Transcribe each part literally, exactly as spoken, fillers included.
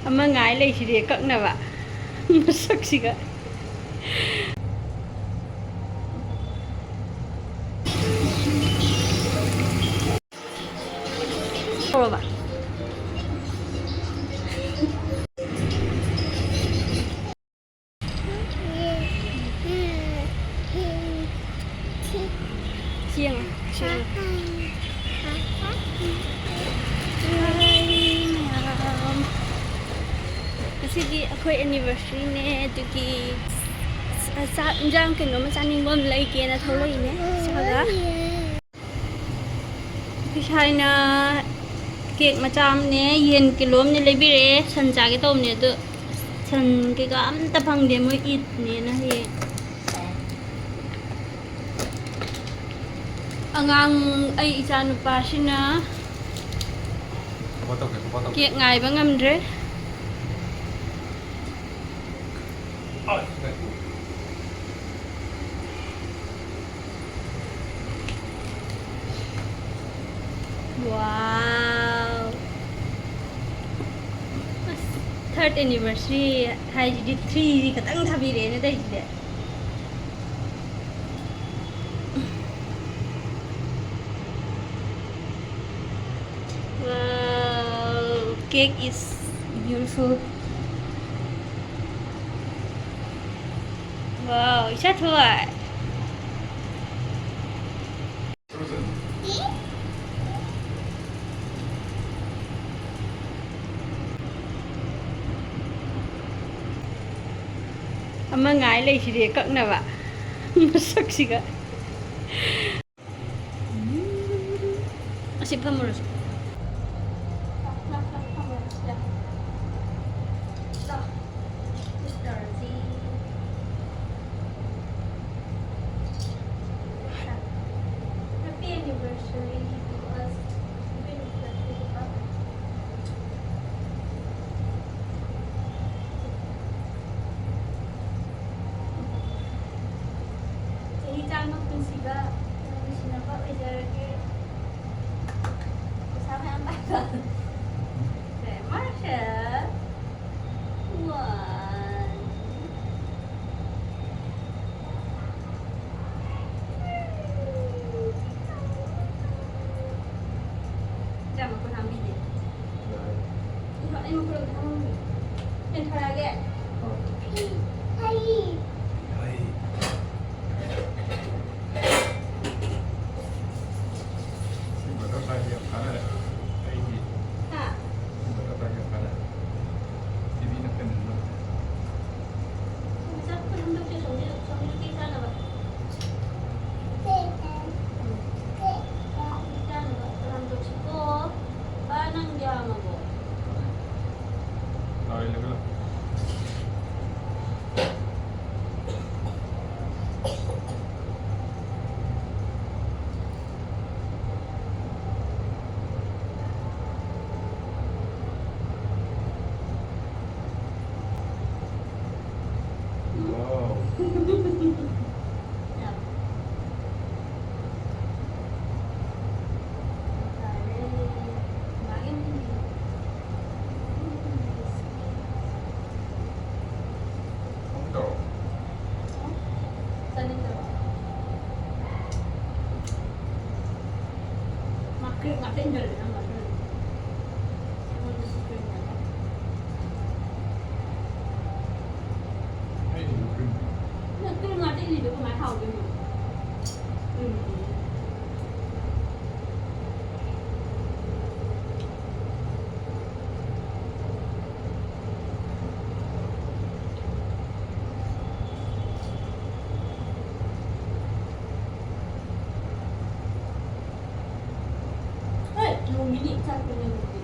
ꯑꯃ ꯉꯥꯏ ꯂꯩꯁꯤꯗꯤ ꯀꯛꯅꯕ꯫ ꯃꯁꯛꯁꯤꯒ꯫ ꯇꯧꯔꯕ? ꯁꯤ ꯌꯦꯡꯉꯣ, ꯁꯤ ꯌꯦꯡꯉꯣ꯫ ꯍꯥꯏ ꯃꯌꯥꯝ꯫ ꯉꯁꯤꯗꯤ ꯑꯩꯈꯣꯏ anniversaryꯅꯦ, ꯑꯗꯨꯒꯤ ꯆꯥꯛ ꯏꯟꯖꯥꯡ ꯀꯩꯅꯣꯝꯃ ꯆꯥꯅꯤꯡꯕ ꯑꯃ ꯂꯩꯒꯦꯅ ꯊꯣꯛꯂꯛꯏꯅꯦ꯫ ꯏꯁꯥꯒ꯫ ꯏꯁꯥꯏꯅ cake ꯃꯆꯥ ꯑꯃꯅꯦ, ꯌꯦꯟ ꯀꯤꯂꯣ ꯑꯃꯅꯦ ꯂꯩꯕꯤꯔꯛꯑꯦ꯫ ꯁꯟ ꯆꯥꯒꯦ ꯇꯧꯕꯅꯦ, ꯑꯗꯣ ꯁꯟ ꯀꯩꯀꯥ ꯑꯝꯇ ꯐꯪꯗꯦ, ꯃꯣꯏ ꯏꯠꯅꯦꯅ ꯍꯌꯦꯡ꯫ ꯑꯉꯥꯡ, ꯑꯩ ꯏꯆꯥ ꯅꯨꯄꯥꯁꯤꯅ ꯀꯦꯛ ꯉꯥꯏꯕ ꯉꯝꯗ꯭ꯔꯦ꯫ Wow. ꯑꯁ, third anniversary ꯍꯥꯏꯁꯤꯗꯤ three ꯈꯛꯇꯪ ꯊꯥꯕꯤꯔꯛꯑꯦꯅꯦ ꯇꯧꯔꯤꯁꯤꯗꯤ꯫ Wow, cake is beautiful. Wow, ꯏꯆꯥ ꯊꯣꯏ꯫ ꯑꯃ ꯉꯥꯏ ꯂꯩꯁꯤꯗꯤ ꯀꯛꯅꯕ꯫ ꯃꯁꯛꯁꯤꯒ꯫ ꯑꯁꯤ ꯐꯝꯃꯨꯔꯁꯤ꯫ Happy anniversary to us. ꯆꯍꯤ ꯆꯥꯝꯃ ꯄꯨꯟꯁꯤꯕ ꯅꯨꯡꯁꯤꯅꯕ ꯑꯣꯏꯖꯔꯒꯦ꯫ ꯌꯦꯟꯊꯣꯔꯛꯑꯒꯦ꯫ ꯍꯩ꯫ ꯍꯩ꯫ ꯁꯤ butterfly ꯁꯤ ꯌꯥꯝ ꯀꯥꯟꯅꯔꯦ꯫ ꯑꯩꯒꯤ ꯍꯥ? ꯁꯤ butterfly ꯁꯤ ꯌꯥꯝ ꯀꯥꯟꯅꯔꯦ꯫ ꯇꯤ ꯚꯤ ꯅꯠꯇꯦ, ꯅꯠꯇꯦ꯫ ꯆꯥꯛ ꯄꯨꯟꯅ ꯍꯟꯗꯣꯛꯁꯦ, ꯁꯣꯝꯒꯤ, ꯁꯣꯝꯒꯤ ꯆꯥꯅꯕ꯫ ꯆꯥꯅꯕ ꯄꯨꯟꯅ ꯍꯟꯗꯣꯛꯁꯤꯀꯣ꯫ ꯕꯥ, ꯅꯪ ꯌꯥꯝꯃꯕꯣ? ꯂꯥꯛꯑꯣ, ꯏꯜꯂꯒ ꯂꯥꯛꯑꯣ꯫ Wow. ꯑꯃꯨꯛ ꯇꯧꯔꯛꯑꯣ꯫ ꯆꯥꯅꯤꯡꯗꯕ꯫ ꯃꯥ cream ꯉꯥꯛꯇ ꯏꯟꯖꯜꯂꯦ ꯅꯪ ꯉꯥꯛꯇ꯫ ꯑꯩꯉꯣꯟꯗꯁꯨ cream ꯉꯥꯛꯇ꯫ ꯑꯩꯒꯤꯁꯨ cream꯫ ꯅꯪ cream ꯉꯥꯛꯇ ꯏꯜꯂꯤꯗꯣ ꯀꯃꯥꯏ ꯍꯥꯎꯗꯣꯏꯅꯣ? Cream ꯗꯤ꯫ ꯍꯣꯏ, ꯂꯣꯡꯒꯤꯅꯤ ꯏꯆꯥ ꯄꯤꯅꯤꯡꯕꯗꯤ꯫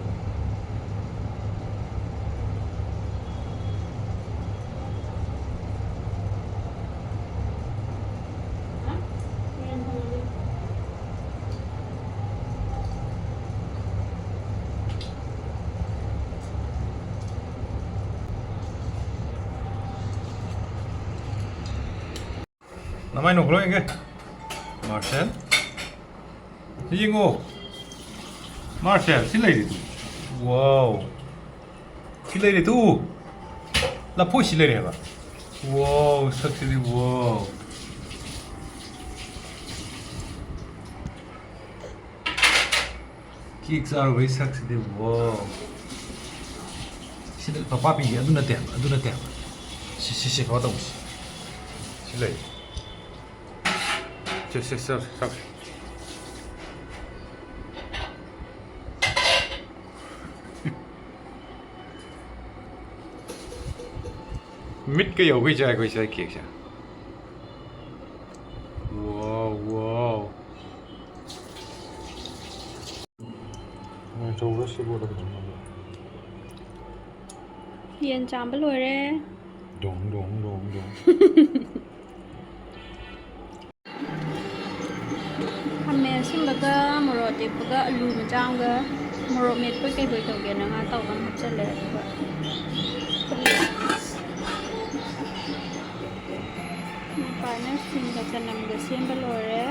ꯍꯥ? ꯌꯦꯟ ꯊꯣꯡꯉꯗꯤ꯫ ꯅꯃꯥꯏ ꯅꯣꯛꯈ꯭ꯔꯣ ꯌꯦꯡꯒꯦ꯫ ꯃꯥꯔꯁꯦꯜ꯫ ꯁꯤ ꯌꯦꯡꯉꯣ꯫ ꯃꯥꯔꯁꯦꯜ, ꯁꯤ ꯂꯩꯔꯤꯗꯨ꯫ Wow꯫ ꯁꯤ ꯂꯩꯔꯦ ꯇꯨ꯫ ꯂꯐꯣꯏ ꯁꯤ ꯂꯩꯔꯦ ꯍꯥꯏꯕ꯫ Wow, ꯁꯛꯁꯤꯗꯤ wow꯫ ꯀꯦꯛ ꯆꯥꯔꯨꯕꯩ ꯁꯛꯁꯤꯗꯤ wow꯫ ꯁꯤꯗ ꯂꯨꯄꯥ ꯄꯤꯒꯦ꯫ ꯑꯗꯨ ꯅꯠꯇꯦ ꯍꯥꯏꯕ, ꯑꯗꯨ ꯅꯠꯇꯦ ꯍꯥꯏꯕ꯫ ꯁꯤ, ꯁꯤ, ꯁꯤ ꯀꯩꯅꯣ ꯇꯧꯁꯤ꯫ ꯁꯤ ꯂꯩ꯫ ꯁꯤ, ꯁꯤ, ꯁꯤ, ꯁꯤ꯫ ꯃꯤꯠꯀ ꯌꯧꯒꯩ ꯆꯥꯏ ꯑꯩꯈꯣꯏ ꯁ꯭ꯋꯥꯏ ꯀꯦꯛꯁꯦ꯫ ꯋꯥꯎ, ꯋꯥꯎ꯫ ꯎꯝ, ꯇꯧꯔꯁꯤ ꯂꯣꯏꯔꯒ ꯑꯗꯨꯝ꯫ ꯌꯦꯟ ꯆꯥꯝꯕ ꯂꯣꯏꯔꯦ꯫ ꯗꯣꯡ, ꯗꯣꯡ, ꯗꯣꯡ, ꯗꯣꯡ꯫ ꯈꯥꯃꯦꯟ ꯑꯁꯤꯟꯕꯒ ꯃꯣꯔꯣꯛ ꯑꯇꯦꯛꯄꯒ ꯑꯂꯨ ꯃꯆꯥ ꯑꯃꯒ ꯃꯣꯔꯣꯛ ꯃꯦꯠꯄ ꯀꯩꯕꯣꯏ ꯇꯧꯒꯦꯅ ꯉꯥ ꯑꯇꯥꯎꯕ ꯑꯃ ꯍꯥꯞꯆꯜꯂꯦ꯫ ꯑꯗꯨꯒ ꯐꯨꯠꯂꯤ꯫ ꯃꯄꯥꯟꯅ ꯁꯤꯡꯒ ꯆꯅꯝꯒ ꯁꯦꯝꯕ ꯂꯣꯏꯔꯦ꯫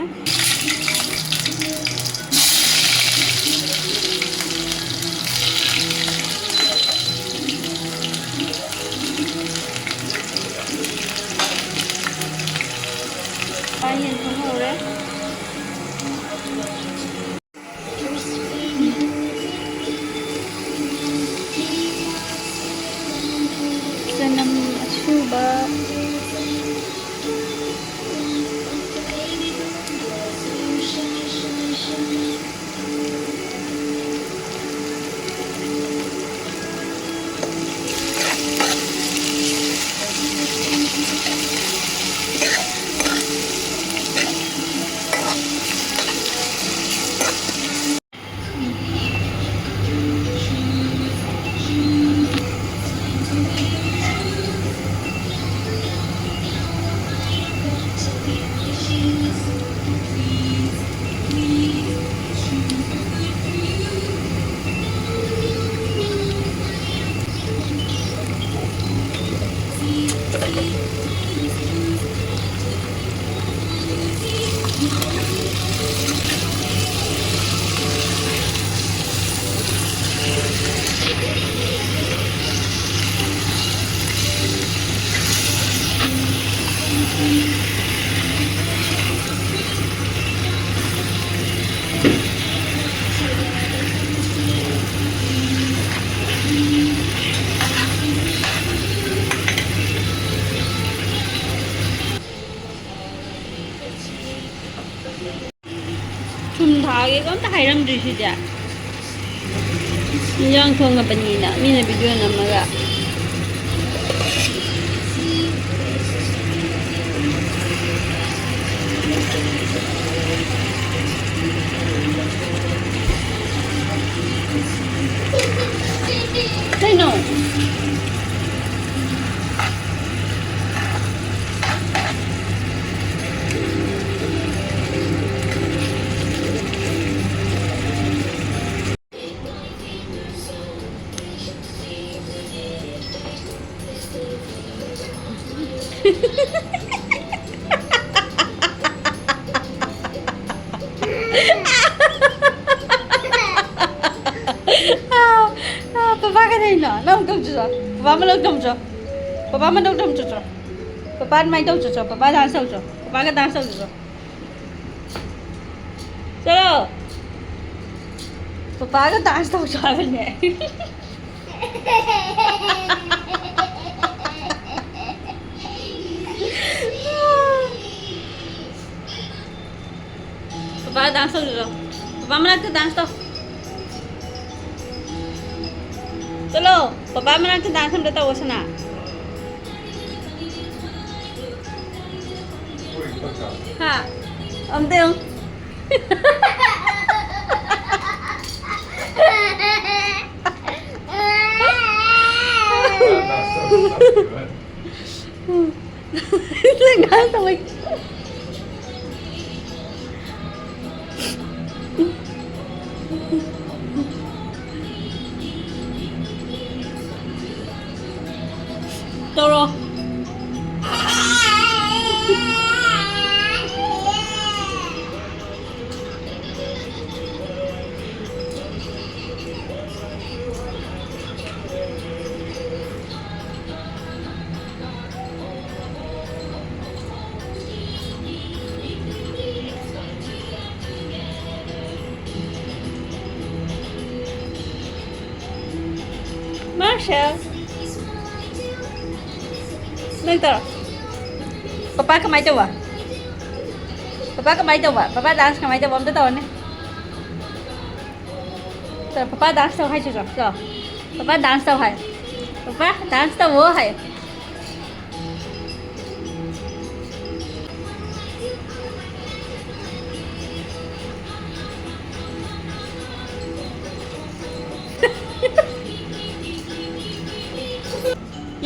ꯄꯥꯟ ꯌꯦꯟ ꯊꯣꯡ ꯍꯧꯔꯦ꯫ ꯆꯅꯝ ꯑꯁꯨꯕ꯫ ꯑꯩ ꯑꯝꯇ ꯍꯥꯏꯔꯝꯗ꯭ꯔꯤꯁꯤꯗꯤ꯫ ꯏꯟꯖꯥꯡ ꯊꯣꯡꯉꯕꯅꯤꯅ ꯃꯤꯅ video ꯅꯝꯃꯒ꯫ ꯀꯩꯅꯣ? ꯄꯄꯥ ꯀꯩꯗꯧꯔꯤꯅꯣ? ꯅꯪ ꯑꯃꯨꯛ ꯇꯧ ꯆꯠꯂꯣ꯫ ꯄꯄꯥ ꯃꯅꯥꯛ ꯇꯧ ꯆꯠꯂꯣ꯫ ꯄꯄꯥ ꯃꯅꯥꯛ ꯇꯧ ꯆꯠꯂꯣ꯫ ꯄꯄꯥ ꯑꯗꯨꯃꯥꯏꯅ ꯇꯧ ꯆꯠꯂꯣ꯫ ꯄꯄꯥ dance ꯇꯧ ꯆꯠꯂꯣ꯫ ꯄꯄꯥꯒ dance ꯇꯧ ꯆꯠꯂꯣ꯫ ꯆꯠꯂꯣ꯫ ꯄꯄꯥꯒ dance ꯇꯧ ꯆꯠꯂꯣ ꯍꯥꯏꯕꯅꯦ꯫ ꯄꯄꯥ dance ꯇꯧꯁꯤꯔꯣ? ꯄꯄꯥ ꯃꯅꯥꯛꯇ dance ꯇꯧ꯫ ꯆꯠꯂꯣ, ꯄꯄꯥ ꯃꯅꯥꯛꯇ dance ꯑꯝꯇ ꯇꯧꯑꯣ, ꯁꯅꯥ꯫ ꯍꯥ? ꯑꯝꯇ ꯌꯦꯡꯉꯨ꯫ ꯇꯧꯔꯣ꯫ Marshall. ꯅꯪ ꯇꯧꯔꯣ꯫ ꯄꯄꯥ ꯀꯃꯥꯏ ꯇꯧꯕ? ꯄꯄꯥ ꯀꯃꯥꯏ ꯇꯧꯕ? ꯄꯄꯥ dance ꯀꯃꯥꯏ ꯇꯧꯕ? ꯑꯝꯇ ꯇꯧꯔꯅꯦ꯫ ꯄꯄꯥ ꯗꯥꯟꯁ ꯇꯧ ꯍꯥꯏꯁꯤꯔꯣ? ꯆꯣ꯫ ꯄꯄꯥ ꯗꯥꯟꯁ ꯇꯧ ꯍꯥꯏ꯫ ꯄꯄꯥ ꯗꯥꯟꯁ ꯇꯧꯋꯣ ꯍꯥꯏ꯫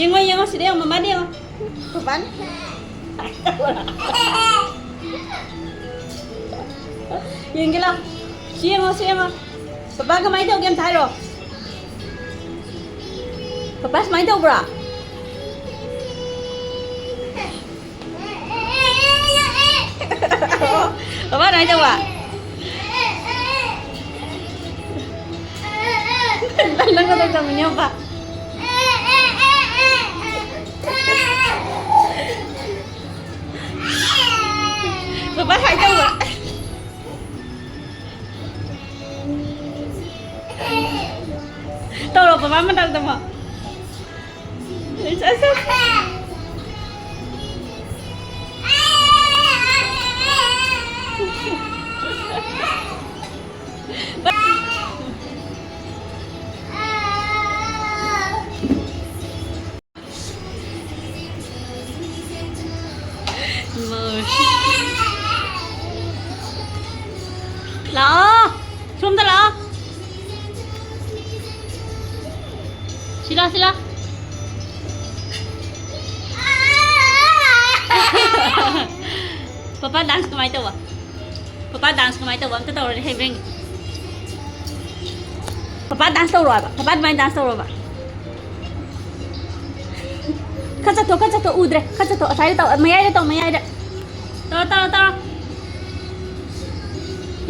ꯌꯦꯡꯉꯣ, ꯌꯦꯡꯉꯣ, ꯁꯤꯗ ꯌꯦꯡꯉꯣ, ꯃꯃꯥꯗ ꯌꯦꯡꯉꯣ꯫ ꯄꯄꯥꯅ꯫ ꯌꯦꯡꯒꯦ ꯂꯥꯎ꯫ ꯁꯤ ꯌꯦꯡꯉꯣ, ꯁꯤ ꯌꯦꯡꯉꯣ꯫ ꯄꯄꯥ ꯀꯃꯥꯏꯅ ꯇꯧꯒꯦ ꯑꯝꯇ ꯍꯥꯏꯔꯣ꯫ ꯄꯄꯥ ꯁꯨꯃꯥꯏꯅ ꯇꯧꯕ꯭ꯔꯣ? ꯄꯄꯥ ꯑꯗꯨꯃꯥꯏꯅ ꯇꯧꯕ? ꯅꯪꯅ ꯇꯧꯖꯕꯅꯦ, ꯄꯄꯥ꯫ ꯄꯄꯥ ꯁꯨꯃꯥꯏꯅ ꯇꯧꯕ꯫ ꯇꯧꯔꯣ, ꯄꯄꯥ ꯃꯇꯧ ꯇꯝꯃꯣ꯫ ꯑꯁ, ꯑꯁ, ꯑꯁ꯫ ꯂꯥꯛꯑꯣ꯫ ꯁꯣꯝꯗ ꯂꯥꯛꯑꯣ꯫ ꯁꯤ ꯂꯥꯎ, ꯁꯤ ꯂꯥꯎ꯫ ꯄꯄꯥ ꯗꯥꯟꯁ ꯀꯃꯥꯏꯅ ꯇꯧꯕ? ꯄꯄꯥ ꯗꯥꯟꯁ ꯀꯃꯥꯏꯅ ꯇꯧꯕ? ꯑꯝꯇ ꯇꯧꯔꯗꯤ ꯍꯩꯕ꯭ꯔ ꯌꯦꯡꯒꯦ꯫ ꯄꯄꯥ ꯗꯥꯟꯁ ꯇꯧꯔꯣ ꯍꯥꯏꯕ꯫ ꯄꯄꯥ ꯑꯗꯨꯃꯥꯏꯅ ꯗꯥꯟꯁ ꯇꯧꯔꯣꯕ꯫ ꯈꯔ ꯆꯠꯊꯣꯛ, ꯈꯔ ꯆꯠꯊꯣꯛ, ꯎꯗ꯭ꯔꯦ꯫ ꯈꯔ ꯆꯠꯊꯣꯛ, ꯑꯁ꯭ꯋꯥꯏꯗ ꯇꯧ, ꯃꯌꯥꯏꯗ ꯇꯧ, ꯃꯌꯥꯏꯗ꯫ ꯇꯧꯔꯣ, ꯇꯧꯔꯣ, ꯇꯧꯔꯣ꯫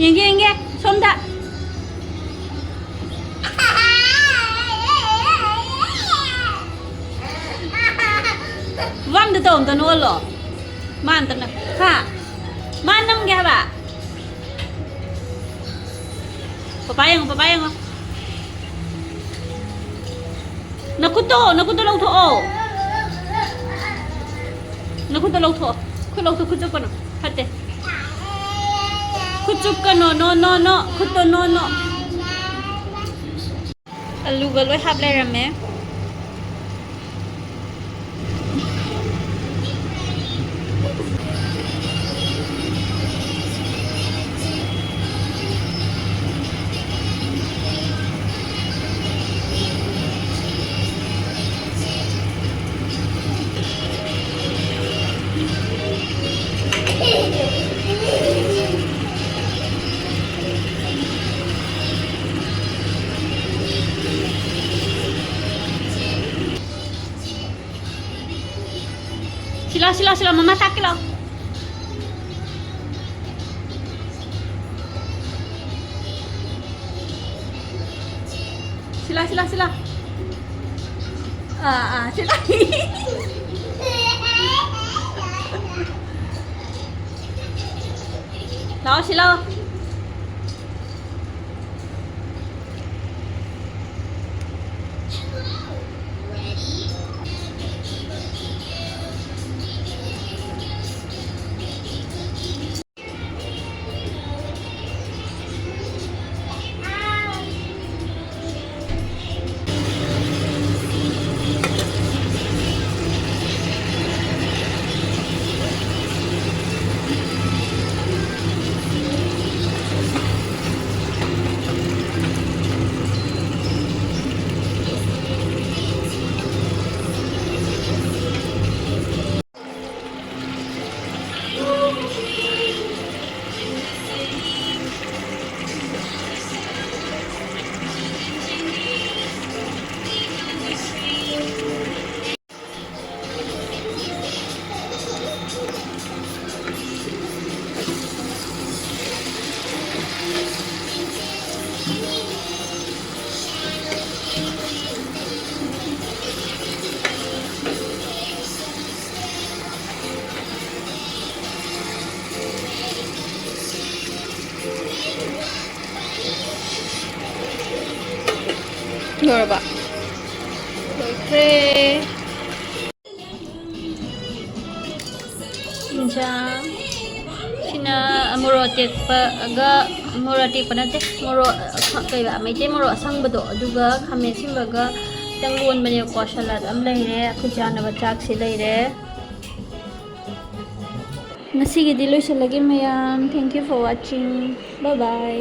ꯌꯦꯡꯒꯦ, ꯌꯦꯡꯒꯦ, ꯁꯣꯝꯗ꯫ ꯄꯄꯥ ꯑꯝꯇ ꯇꯧ, ꯑꯝꯇ ꯅꯣꯛꯍꯜꯂꯣ꯫ ꯃꯥ ꯑꯝꯇ ꯅ-, ꯍꯥ? ꯃꯥ ꯅꯝꯒꯦ ꯍꯥꯏꯕ? ꯄꯄꯥ ꯌꯦꯡꯉꯣ, ꯄꯄꯥ ꯌꯦꯡꯉꯣ꯫ ꯅꯈꯨꯠꯇꯣ, ꯅꯈꯨꯠꯇꯣ ꯂꯧꯊꯣꯛꯑꯣ꯫ ꯅꯈꯨꯠꯇꯣ ꯂꯧꯊꯣꯛꯑꯣ꯫ ꯈꯨꯠ ꯂꯧꯊꯣꯛ, ꯈꯨꯠ ꯆꯨꯞꯀꯅꯨ꯫ ꯐꯠꯇꯦ꯫ ꯈꯨꯠ ꯆꯨꯞꯀꯅꯨ꯫ No, no, no. ꯈꯨꯠꯇꯣ no, no. ꯑꯂꯨꯒ ꯂꯣꯏ ꯍꯥꯞ ꯂꯩꯔꯝꯃꯦ꯫ ꯁꯤꯂꯥꯎ, ꯁꯤꯂꯥꯎ, ꯁꯤꯂꯥꯎ, ꯃꯃꯥ ꯆꯥꯛꯀꯦ ꯂꯥꯎ꯫ ꯁꯤꯂꯥꯎ, ꯁꯤꯂꯥꯎ, ꯁꯤꯂꯥꯎ꯫ ꯑꯥ, ꯑꯥ, ꯁꯤꯂꯥꯎ꯫ ꯂꯥꯎ, ꯁꯤꯂꯥꯎ꯫ ꯂꯣꯏꯔꯕ? ꯂꯣꯏꯈ꯭ꯔꯦ꯫ ꯏꯟꯖꯥꯡ ꯁꯤꯅ ꯃꯣꯔꯣꯛ ꯑꯇꯦꯛꯄꯒ ꯃꯣꯔꯣꯛ ꯑꯇꯦꯛꯄ ꯅꯠꯇꯦ, ꯃꯣꯔꯣꯛ, ꯑ, ꯀꯩꯕ, ꯃꯩꯇꯩ ꯃꯣꯔꯣꯛ ꯑꯁꯪꯕꯗꯣ, ꯑꯗꯨꯒ ꯈꯥꯃꯦꯟ ꯑꯁꯤꯟꯕꯒ ꯈꯤꯇꯪ ꯂꯣꯟꯕꯅꯦꯕꯀꯣ꯫ ꯁꯂꯥꯗ ꯑꯃ ꯂꯩꯔꯦ, ꯑꯩꯈꯣꯏ ꯆꯥꯅꯕ ꯆꯥꯛꯁꯤ ꯂꯩꯔꯦ꯫ ꯉꯁꯤꯒꯤꯗꯤ ꯂꯣꯏꯁꯤꯜꯂꯒꯦ ꯃꯌꯥꯝ꯫ Thank you for watching. Bye bye.